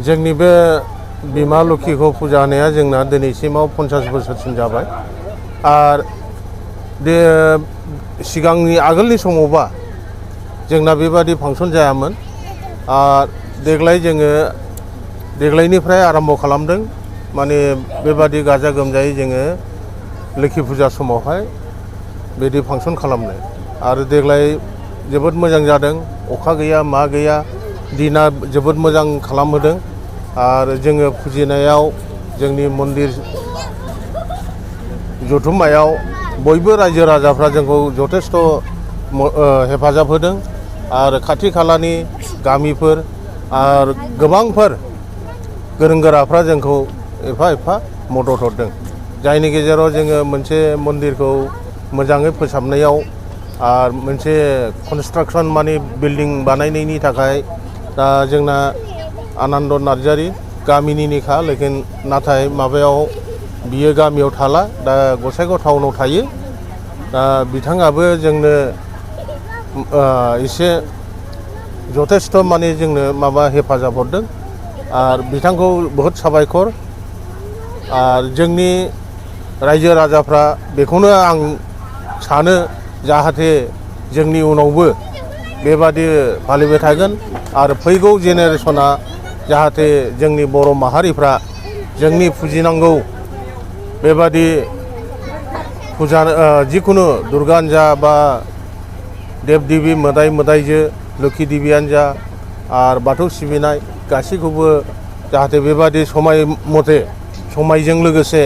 जोंनि बे बिमा लोखिखौ फुजा होनाया जोंना दिनैसिमाव 50 बोसोरसिम जाबाय आरो सिगांनि आगोलनि समावबा जोंना बेबादि फांसन जायामोन आरो देग्लायनिफ्राय आरम्भ खालामदों माने बेबादि गाजा गोमजायै जोङो लोखि फुजा समावहाय बिदि फांसन खालामनो आरो देग्लाय जोबोद मोजां जादों अखा गैया मा गैया दिना जोबोद मोजां खालामहोदों आरो जोङो फुजिनायाव जोंनि मन्दिर जथुम्मायाव बयबो रायजो राजाफ्रा जोंखौ जथेस्थ' हेफाजाब होदों आरो खाथि खालानि गामिफोर आरो गोबांफोर गोरों गोराफ्रा जोंखौ एफा मदद हरदों जायनि गेजेराव जोङो मोनसे मन्दिरखौ मोजाङै फोसाबनायाव आरो मोनसे कनस्ट्राक्सन माने बिल्डिं बानायनायनि थाखाय दा जोंना आनन्द नार्जारी गामिनिखा लेकिन नाथाय माबायाव बियो गामियाव थाला दा गसाइगाव टाउनाव थायो दा बिथाङाबो जोंनो एसे जथेस्थ' माने जोंनो माबा हेफाजाब हरदों आरो बिथांखौ बहुद साबायखर आरो जोंनि रायजो राजाफ्रा बेखौनो आं सानो जाहाथे जोंनि उनावबो बेबादि फालिबाय थागोन आरो फैगौ जेनेरेसना जाहाथे जोंनि बर' माहारिफ्रा जोंनि फुजिनांगौ बेबादि फुजा जिखुनु दुर्गानो जा बा देब देबी मोदाय मोदायजो लोखि देबियानो जा आरो बाथौ सिबिनाय गासैखौबो जाहाथे बेबादि समाय मथे समायजों लोगोसे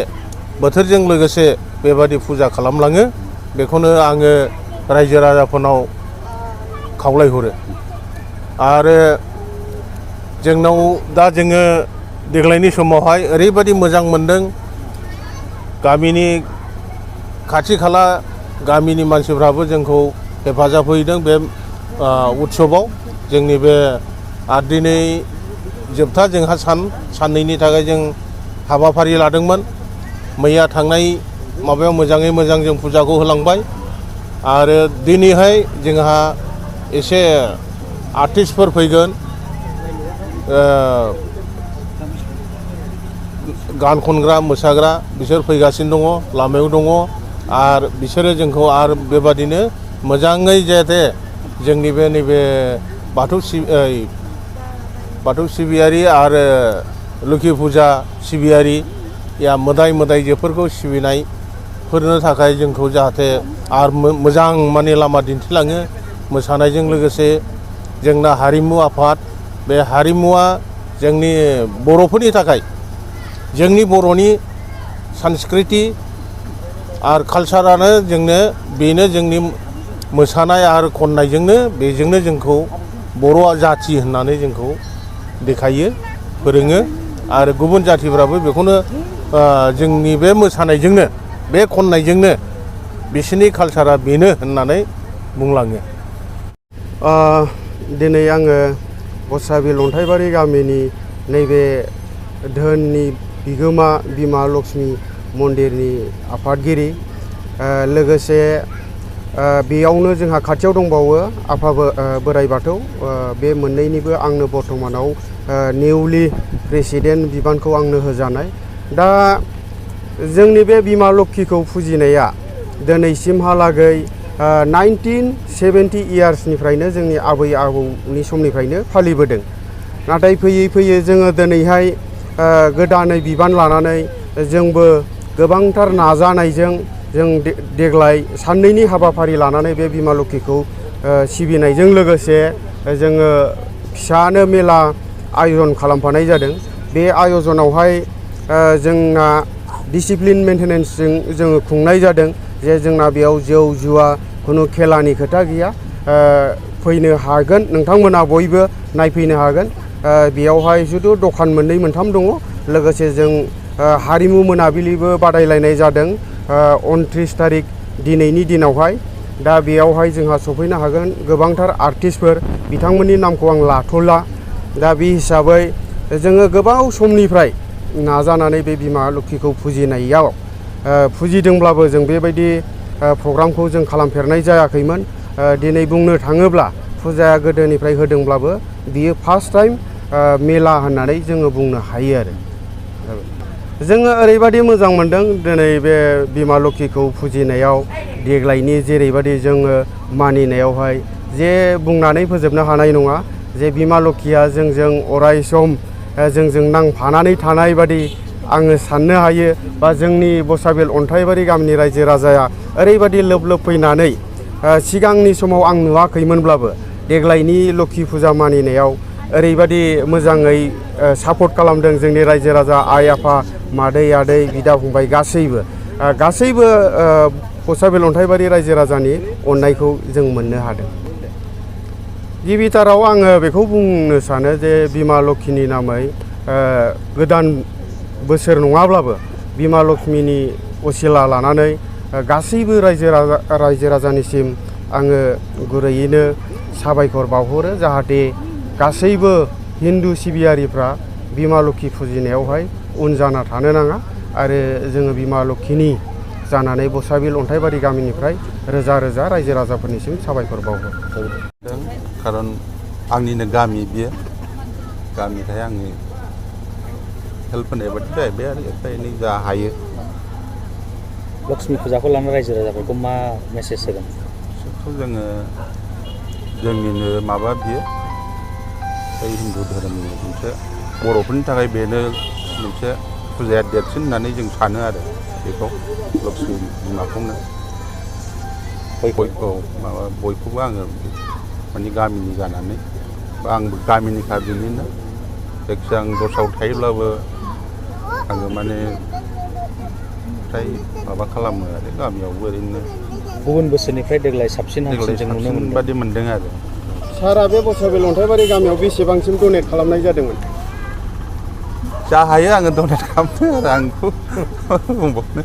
बोथोरजों लोगोसे बेबादि फुजा खालामलाङो बेखौनो आङो रायजो राजाफोरनाव खावलायहरो आरो जोंनाव दा जोङो देग्लायनि समावहाय ओरैबादि मोजां मोनदों गामिनि खाथि खाला गामिनि मानसिफ्राबो जोंखौ हेफाजाब होदों बे उत्सबाव जोंनि बे आरो दिनै जोबथा जोंहा साननैनि थाखाय जों हाबाफारि लादोंमोन मैया थांनाय माबायाव मोजाङै मोजां जों फुजाखौ होलांबाय आरो दिनैहाय जोंहा एसे आर्टिस्टफोर फैगोन गान खनग्रा मोसाग्रा बिसोर फैगासिनो दङ लामायाव दङ आरो बिसोरो जोंखौ आरो बेबादिनो मोजाङै जाहाथे जोंनि बे नैबे बाथौ सिबियारि आरो लोखि फुजा सिबियारि मोदाय मोदायजोफोरखौ सिबिनायफोरनो थाखाय जोंखौ जाहाथे आरो मोजां माने लामा दिन्थिलाङो मोसानायजों लोगोसे जोंना हारिमु आफाद बे हारिमुवा जोंनि बर'फोरनि थाखाय जोंनि बर'नि संस्कृति आरो कालचारानो बेनो जोंनि मोसानाय आरो खननायजोंनो बेजोंनो जोंखौ बर' जाथि होननानै जोंखौ देखायो फोरोङो आरो गुबुन जाथिफ्राबो बेखौनो जोंनि बे मोसानायजोंनो बे खननायजोंनो बिसोरनि कालचारा बेनो होननानै बुंलाङो। दिनै आङो गसाबि लन्थाइबारि गामिनि नैबे धोननि बिगोमा बिमा लक्ष्मी मन्दिरनि आफादगिरि लोगोसे बेयावनो जोंहा खाथियाव दंबावो आफा बोराइ बाथौ बे मोननैनिबो आंनो बर्थमानाव निउलि प्रेसिडेन्ट बिबानखौ आंनो होजानाय दा जोंनि बे बिमा लक्ष्मीखौ फुजिनाया दिनैसिमहालागै 1970 इयार्सनिफ्रायनो जोंनि आबै आबौनि समनिफ्रायनो फालिबोदों नाथाय फैयै फैयै जोङो दिनैहाय गोदानै बिबान लानानै जोंबो गोबांथार नाजानायजों जों देग्लाय साननैनि हाबाफारि लानानै बे बिमा लक्ष्मीखौ सिबिनायजों लोगोसे जोङो फिसानो मेला आयजन खालामफानाय जादों बे आयजनावहाय जोंना डिसिप्लिन मेनटेनेन्सजों जोङो खुंनाय जादों जे जोंना बेयाव जौ जुवा खुनु खेलानि खोथा गैया फैनो हागोन नोंथांमोना बयबो नायफैनो हागोन बेयावहाय जुदि दखान मोननै मोनथाम दङ लोगोसे जों हारिमु मोनाबिलिबो बादायलायनाय जादों 29 तारिख दिनैनि दिनावहाय दा बेयावहाय जोंहा सफैनो हागोन गोबांथार आर्टिस्टफोर बिथांमोननि नामखौ आं लाथ'ला दा बे हिसाबै जोङो गोबाव समनिफ्राय नाजानानै बे बिमा लक्ष्मीखौ फुजिनायाव फुजिदोंब्लाबो जों बेबायदि प्रग्रामखौ जों खालामफेरनाय जायाखैमोन दिनै बुंनो थाङोब्ला फुजाया गोदोनिफ्राय होदोंब्लाबो बियो फार्स्ट टाइम मेला होननानै जोङो बुंनो हायो आरो जोङो ओरैबायदि मोजां मोनदों दिनै बे बिमा लोक्षिखौ फुजिनायाव देग्लायनि जेरैबायदि जोङो मानिनायावहाय जे बुंनानै फोजोबनो हानाय नङा जे बिमा लोक्षिया जोंजों अराय सम जोंजों नांफानानै थानाय बादि आङो साननो हायो बा जोंनि बसाबिल अन्थाइबारि गामिनि रायजो राजाया ओरैबायदि लोब लोब फैनानै सिगांनि समाव आं नुवाखैमोनब्लाबो देग्लायनि लोक्षि फुजा मानिनायाव ओरैबायदि मोजाङै सापर्ट खालामदों जोंनि रायजो राजा आइ आफा मादै आदै बिदा फंबाय गासैबो बसाबिल अन्थाइबारि रायजो राजानि अननायखौ जों मोननो हादों। गिबिथाराव आङो बेखौ बुंनो सानो जे बिमा लोक्षिनि नामै गोदान बोसोर नङाब्लाबो बिमा लक्ष्मीनि असिला लानानै गासैबो रायजो राजानिसिम आङो गुरैयैनो साबायखर बावहरो जाहाथे गासैबो हिन्दु सिबियारिफ्रा बिमा लोक्षि फुजिनायावहाय उन जाना थानो नाङा आरो जोङो बिमा लोक्षिनि जानानै बसाबिल अन्थाइबारि गामिनिफ्राय रोजा रोजा रायजो राजाफोरनिसिम साबायखर बावहरो। खारन आंनिनो गामि बियो गामिखाय आङो हेल्प होनाय बादि जाहैबाय आरो एफा एनै जा हायो। लक्ष्मी फुजाखौ लानानै रायजो राजाफोरखौ मा मेसेज होगोन? जोङो जोंनिनो माबा बियो बै हिन्दु धोरोमनि मोनसे बर'फोरनि थाखाय बेनो मोनसे फुजाया देरसिन होननानै जों सानो आरो बेखौ लक्ष्मी बिमाखौनो बयखौबो आङो माने गामिनि जानानै बा आंबो गामिनिखा बेनिनो जायखिजाया आं दस्रायाव थायोब्लाबो आङो माने फ्राय माबा खालामो आरो गामियावबो ओरैनो गुबुन बोसोरनिफ्राय देग्लाय साबसिन हामसिन जों नुनो मोनदों बादि मोनदों आरो। सारा बे बसाबिल अन्थाइबारि गामियाव बेसेबांसिम डनेट खालामनाय जादोंमोन? जा हायो आङो डनेट खालामदों आरो आंखौ बुंबावनो।